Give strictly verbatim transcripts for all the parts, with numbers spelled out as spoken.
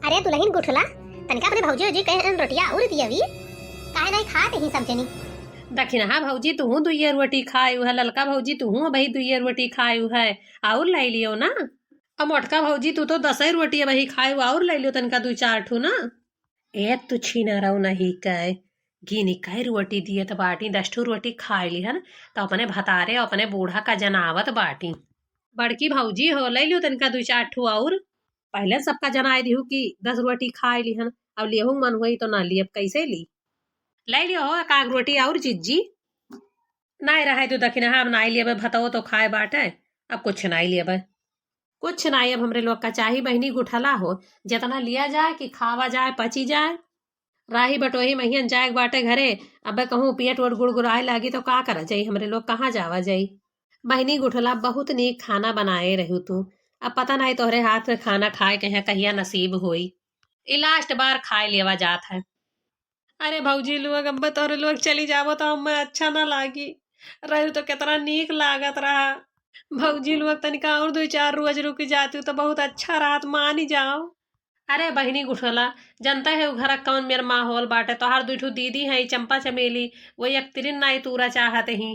अरे दुलहिन गुठला, तनिका अपने भौजी, भौजी कहे रोटिया और दियवी, काहे नाहीं खात ही सब जनी? दखिनहा भौजी, तुहूँ दुइये रोटी खायु है, ललका भौजी, तुहूँ अबही दुइये रोटी खायु है, और लै लियो ना। अब मोटका भौजी, तू तो दसै रोटी अबही खायु, और लै लियो तनिका दुइ चार ठू ना। ए, तू छीना रहो नहीं कै, गिनी कै रोटी दियत बाटी, दस ठू रोटी खाइ लिहन, तो अपने भतारे, अपने बूढ़ा का जनावत बाटी। बड़की भौजी हो, लै लियो तनिका दुइ चार ठू और। पहिले सबका जनाइ दिहु कि दस रोटी खाइ लिहन, अब लियहु मन होई तो ना लियब, कैसे ली? लै लियो हो एक आध रोटी और जिज्जी। नाहीं रहै तू दखिनहा, अब नाहीं लियब, भतवो तो खाए बाटे, अब कुछ नाहीं लियब। कुछ नाहीं अब हमरे लोग का चाही बहिनी गुठला हो, जितना लिया जाए कि खावा जाए, पची जाए। राही बटोही महियन जाए के बाटे घरे, अबे कहूँ पेट ओट गुड़गुड़ाए लागी तो का करा जाई हमरे लोग, कहाँ जावा जाई? बहिनी गुठला, बहुत नीक खाना बनाए रहू तू, अब पता नाहीं तोहरे हाथ के खाना खाए के यहाँ कहिया नसीब होई। ई लास्ट बार खाए लेवा जात है। अरे भौजी लोग, अब तोहरे लोग चली जाबो तो हमें अच्छा ना लागी। रहू तो कितना नीक लागत रहा। भौजी लोग तनिका और दुइ चार रोज रुकी जातू तो बहुत अच्छा रहत, मानी जाओ। अरे बहिनी गुठला, जनता है उ घर कौन मेर माहौल बाटे। तोहार दुइ ठू दीदी है, चंपा चमेली, वो एक तिरिन नाई तूरा चाहत ही।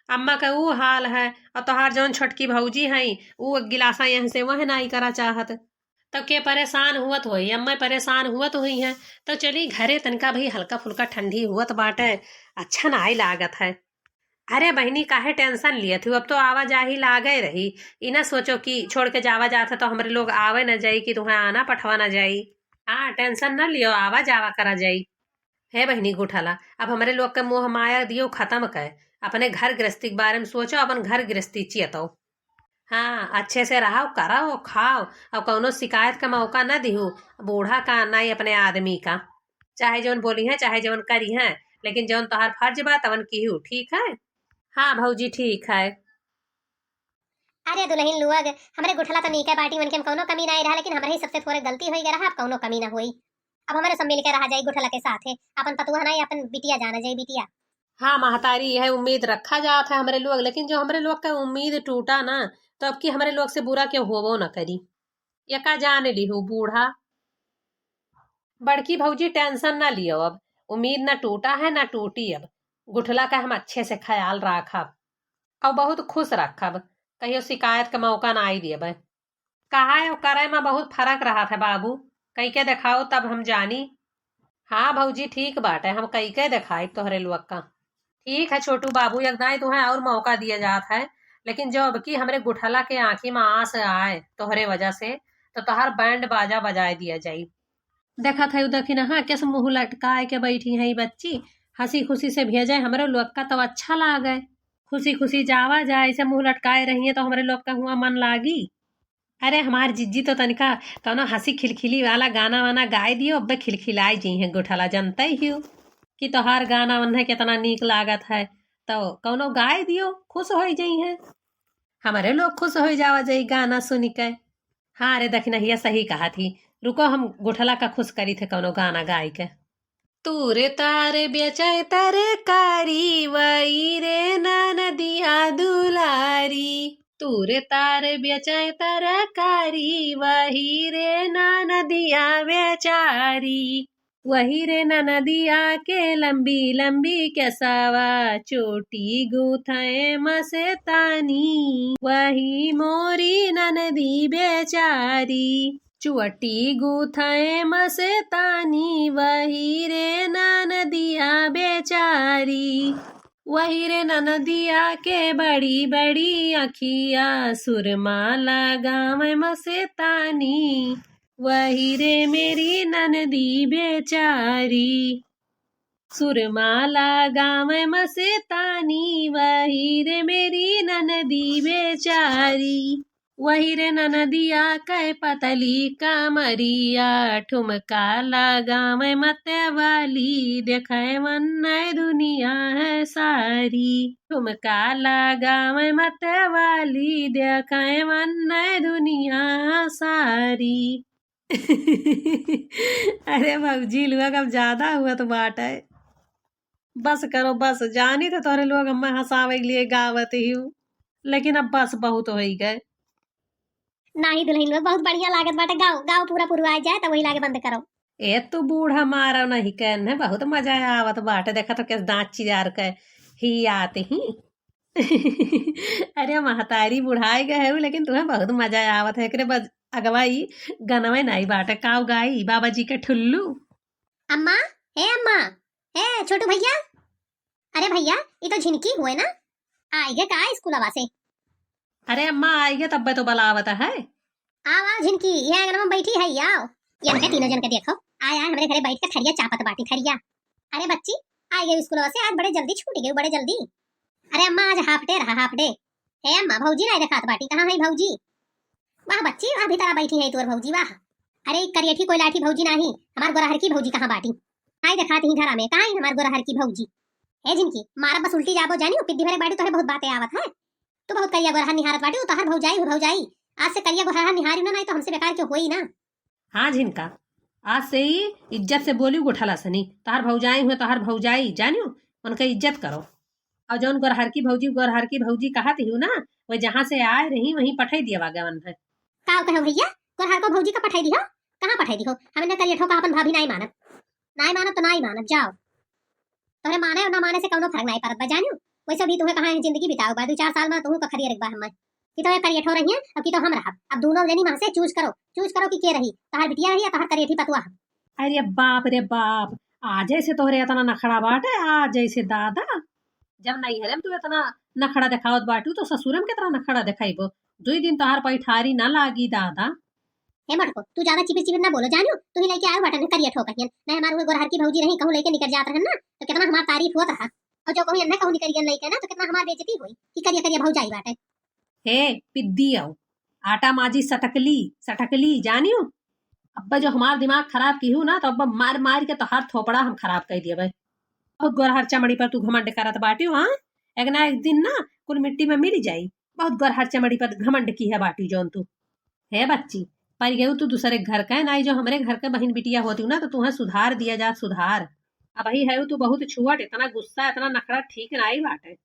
अम्मा का ऊ हाल है, और तोहार जौन छोटकी भौजी है, ऊ एक गिलासा यहाँ से वह नाई करा चाहत। तब के परेशान हुवत होई, अम्मा परेशान हुवत हुई हैं, तो चली घरे, तनिका भाई हल्का फुल्का ठंडी हुवत बाटे, अच्छा नाई लागत है। अरे बहिनी, काहे टेंशन लियत हू? अब तो आवाजाही लागे रही। ई ना सोचो कि छोड़ के जावा जात है तो हमरे लोग आवे ना जाई, कि तुहें आना पठवा ना जाई। हाँ, टेंशन ना लियो, आवा जावा करा जाई। हे बहिनी गुठला, अब हमरे लोग के मोह माया दियो खत्म कर, अपने घर गृहस्थी के बारे में सोचो, अपन घर गृहस्थी चियतो। हाँ, अच्छे से रहो, करो, खाओ, और कौनो शिकायत का मौका ना दिहू, बूढ़ा का ना ही अपने आदमी का। चाहे जौन बोली है, चाहे जौन करी है, लेकिन जौन तोहार फर्ज बा तवन किहू, ठीक है? हाँ भौजी, ठीक है। अरे दुलहिन लोग, हमरे गुठला तो नीके बाटी, उनके में कौनो कमी नाई रहा, लेकिन हमरे ही सबसे थोड़े गलती होई गए रहा, अब कौनो कमी ना होई। अब हमरे सब मिलके रहा जाई गुठला के साथे, अपन पतुआ नाई, अपन बिटिया जाना जाई, बिटिया। हाँ महतारी, यह उम्मीद रखा जात है हमरे लोग, लेकिन जो हमरे लोग का उम्मीद टूटा ना, तो अब की हमरे लोग से बुरा क्यों होबो ना करी। यका जान लिहू बूढ़ा। बड़की भौजी, टेंशन ना लियो, अब उम्मीद ना टूटा है ना टूटी। अब गुठला का हम अच्छे से ख्याल राखब और बहुत खुश रखब, कहियो शिकायत का मौका ना आई दियब। कहा है, करे में बहुत फर्क रहत है बाबू, कई के देखाओ तब हम जानी। हाँ भौजी, ठीक बाटे, हम कई के देखाई तोहरे लोग का। ठीक है छोटू बाबू, एक दाई तुहें और मौका दिया जात है, लेकिन जो अब की हमरे गुठला के आँखी में आंस आए तोहरे वजह से, तो तोहार बैंड बाजा बजाए दिया जाई। देखत है दखिनहा, कैसे मुँह लटकाए के बैठी है बच्ची, हंसी खुशी से भेजे हमरे लोग का तो अच्छा लागे। खुशी खुशी जावा जाए, ऐसे मुँह लटकाए रहिए तो हमरे लोग का हुआ मन लागी। अरे हमार जिज्जी तो तनिका कौनो हंसी खिलखिली वाला गाना वाना गाए दियो, अब्बे खिलखिलाए जइहें। गोठाला जानते ही हो कि तोहार गाना उन्हें कितना नीक लागत है, तो कौनो गाए दियो, खुश होई जइहें। हमरे लोग खुश होई जावा जाई गाना सुनी के। हाँ रे दखिनहिया, सही कहा थी। रुको, हम गोठाला का खुश करी थे कौनो गाना गाए के। तूरे तारे बेचे तरकारी, वही रे ननदिया दुलारी। तूरे तारे बेचे तरकारी, वही रे ननदिया बेचारी। वही रे ननदिया के लंबी लंबी केसवा, चोटी गूंथे मस्तानी। वही मोरी ननदी बेचारी। चुअटी गूंथे मस्तानी, वही रे ननदिया बेचारी। वही रे ननदिया के बड़ी बड़ी अखिया, सुरमा लगावे मस्तानी। वही रे मेरी ननदी बेचारी। सुरमा लगावे मस्तानी, वही रे मेरी ननदी बेचारी। वही रे ननदिया कै पतली कमरिया, ठुमका लगावे मतवाली, देखे वन्ने दुनिया है सारी। ठुमका लगावे मतवाली, देखे वन्ने दुनिया सारी। अरे भौजी लोग, अब ज्यादा हुआ तो बाटे। बस करो बस, जानी तो तोहरे लोग हमें हंसावे के लिए गावत ही हूँ, लेकिन अब बस बहुत होई गए। नाही दुलहिन लोग, बहुत बढ़िया लागत बाटे। गाओ, गाओ, पूरा पुरवाइ जाए त वही लागे बंद करो। ए तू बूढ़ा मारो नहीं कहन है, बहुत मजा आवत बाटे। देखत हो कैसे दाँत चिजार के ही आते ही। अरे महतारी बुढ़ाइ गए हो, लेकिन तुम्हें बहुत मजा आवत है। एकरे बज-, अगवा ई गनवे नाही बाटे, काउ गाई बाबा जी के ठुल्लू। अम्मा, हे अम्मा, हे छोटू भैया, अरे भैया, ई तो झिनकी हुए ना, आइगे का स्कूलवा से? अरे अम्मा, आइगे तब्बे तो बलावत है। आओ, आओ झिनकी, ये आंगन में बैठी है, आओ। ये इनके तीनों जन के देखो, आय, आय, हमरे घरे बैठ के थरिया चापत बाटी, थरिया। अरे बच्ची, आइगे स्कूलवा से, आज बड़े जल्दी छूट गए, बड़े जल्दी। अरे अम्मा, आज half day रहा, half day। हे अम्मा, भौजी नाही देखात बाटी, कहाँ है भौजी? वाह बच्ची, वाह, भीतरा बैठी है तोर भौजी, वाह। अरे करियठी कोई लाठी भौजी नाही, हमार गोरहर की भौजी कहाँ बाटी? नाही देखात ही घरा में, कहाँ है हमार गोरहर की भौजी? हे झिनकी, मारा बस उल्टी जाबो जानियो, पिद्दी भरे बाटी तोहरे बहुत बातें आवत है। तू बहुत करिया गोरहर निहारत बाटी, तोहर भौजाई हो भौजाई। आज से करिया गोरहर निहारी ना, नाही तो हमसे बेकार के होई ना। हाँ झिनका, आज से ही इज्जत से बोली गोठला सनी, तोहर भौजाई हुए, तोहर भौजाई जानियो, उनका इज्जत करो। और जौन गोरहर की भौजी, गोरहर की भौजी कहत हियो ना, वह जहाँ से आए रही वहीं पठाई दिया वागे मन है। का कहो भैया, गोरहर को भौजी का पठाई दिहो? कहाँ पठाई दिहो? हम इन्हें करियठो का अपन भाभी नाही मानत, नाही मानत तो नाही मानत, जाओ। तोहरे माने और ना माने से कौनो फर्क नाही पड़त बा जानियो। वैसे भी तुम्हें कहाँ है जिंदगी बिताओ बा, दो चार साल में तुहू का खरिया रखबा हमें। कि तो ये करियठो रहिए, अब कि तो हम रहब। अब दोनों जनी में से choose करो, choose करो कि के रही, तोहर बिटिया रही या तोहर करियठी पतुआ। अरे बाप रे बाप, आज ऐसे तोहरे इतना नखड़ा बाटे, आज ऐसे दादा। जब नैहरे में तू इतना नखड़ा देखावत बाटू, तो ससुरे में कितना नखड़ा देखाइबो? दुई दिन तोहार पैठारी ना लागी दादा। हे मटको, तू ज्यादा चिबिर चिबिर ना बोलो, जानियो, तू ही लेके आयो बाटे ने करिया ठोकहियन। नहीं, हमार उहे गोरहर की भौजी रही, कहूँ लेके निकल जात रहन ना, तो कितना हमार तारीफ होत रहा। और जो कहूँ एन्ने कहूँ निकल गया लइके ना, तो कितना हमार बेइज्जती होई कि करिया करिया भौजाई बाटे। हे पिद्दी आओ, आटा माजी सटकली, सटकली, जानियो। अब्बा जो हमार दिमाग खराब किहू ना, तो अब्बा मार मार के तोहार थोपड़ा हम खराब कर दिए भाई। बहुत गोरहर चमड़ी पर तू घमंड करत बाटियो, हाँ? एक ना एक दिन ना कुल मिट्टी में मिल जाई। बहुत गोरहर चमड़ी पर घमंड किहे बाटी जौन तू। हे बच्ची, परि गयू तू दूसरे घर के, नाई जो हमरे घर के बहिन बिटिया होती ना, तो तुहें सुधार दिया जात, सुधार। अबही है तू बहुत छुअट, इतना गुस्सा, इतना नखड़ा ठीक नाई बाटे।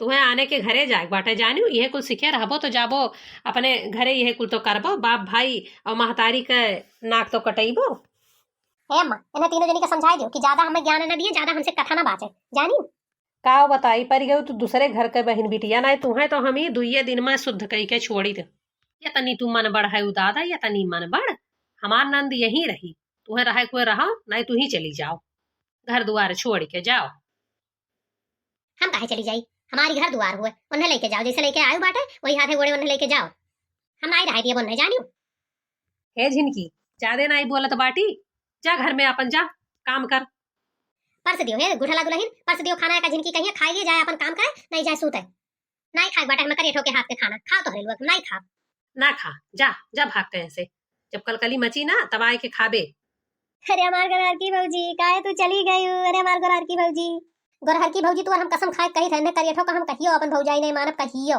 तुहें आने के घरे जाए के बाटे, जानियो, इहे कुल सीखे रहबो तो जाबो अपने घरे, इहे कुल तो करबो, बाप भाई और महतारी के नाक तो कटइबो। हे अम्मा, इन्हें तीनों जनी के समझाए दियो कि ज्यादा हमें ज्ञान न दिए, ज्यादा हमसे कथा ना बाचे, जानियो। का बताई, परि गयू तू दूसरे घर के बहिन बिटिया, नाई तुहें तो हम ही दुइये दिन में शुद्ध कई के छोड़ी दे। ये तनी तू मन बड़ है उ दादा, ये तनी मन बड़। हमार नंद यहीं रही, तुहें रहे कोई रहो, नाई तू ही चली जाओ, घर दुआर छोड़ के जाओ। हम काहे चली जाई? हमारी घर दुआर हुए, उन्हें लेके जाओ, जैसे लेके आयु बाटे वही हाथे गोड़े उन्हें लेके जाओ। हम नाई रहे दिए उन्हें, जानियो। हे झिनकी, ज्यादा नाई बोलत बाटी, जा घर में अपन जा, काम कर। परस दियो, हे गुठला दुलहिन, परस दियो खाना का। झिनकी कहिए खाई लिए जाए, अपन काम करे, नहीं जाए सूते। नाई खाए बाटे हमें करिए ठोके हाथ के खाना, खाओ तोहरे लोग, नाई खाओ। ना खा, जा, जा भाग कहीं से। जब कलकली मची ना, तब आए के खाबे। अरे हमार गोरहर की भौजी, काहे तू चली गयू? अरे हमार गोरहर की भौजी। गोरहर की भौजी, तू और हम कसम खाए कही थे, इन्हें करिए ठोका हम कहियो, अपन भौजाई नहीं मानब कहियो।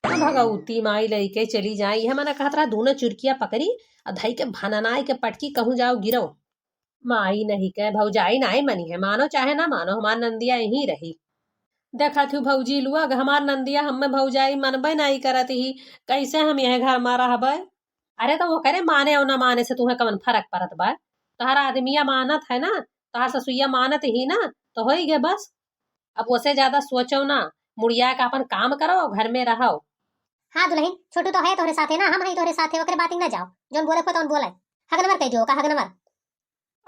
अब भगवती माई लइके चली जाई, यह मना कहत रहा, दोनों चुरकिया पकड़ी और धई के भननाई के पटकी, कहूँ जाओ गिरो। माई नहीं के भौजाई नाई मनी है, मानो चाहे ना मानो, हमार नंदिया यहीं रही। देखत हूँ भौजी लोग, हमार नंदिया हमें भौजाई मनबे नाई करत ही, कैसे हम यह घर में रहबे? अरे तो वो करे माने और ना माने से तुम्हें कवन फर्क पड़त बा? तोहर आदमिया मानत है ना, तोहर ससुइया मानत ही ना, तो होई गए बस। अब उसे ज्यादा सोचो ना, मुड़िया के अपन काम करो और घर में रहो। हाँ दुलहिन, छोटू तो है तोहरे साथे ना, हम हई तोहरे साथे, ओकरे बात ही ना जाओ, जौन बोले को तौन बोले। हगनवर कह दियो का, हगनवर।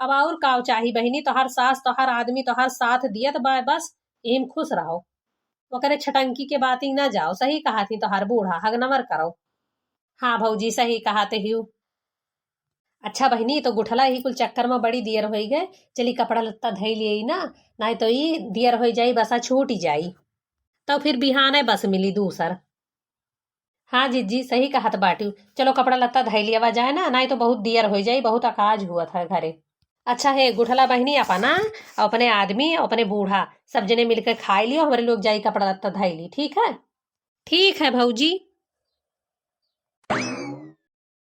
अब और काव चाही बहिनी, तोहार सास, तोहार आदमी, तोहार साथ दियत बा, बस यही में खुश रहो। ओकरे छटंकी के बात ही ना जाओ, सही कहा थी तोहार बूढ़ा, हगनवर करो। हाँ भौजी, सही कहा ते हियो। अच्छा बहिनी, तो गुठला ही कुल चक्कर में बड़ी दियर होई गए, चली कपड़ा लत्ता धई लिए ना, नहीं तो ई दियर होई जाई, बसा छूट ही जाई, तो फिर बिहाने बस मिली दूसर। हाँ जिज्जी, सही कहत बाटू। चलो कपड़ा लत्ता धई लियावा जाए ना, नाई तो बहुत दियर होई जाई, बहुत अकाज हुआ था घरे। अच्छा हे गुठला बहिनी, अपना, अपने आदमी, अपने बूढ़ा, सब जने मिलके खाई लियो, हमरे लोग जाई कपड़ा लत्ता धई ली, ठीक है? ठीक है भौजी।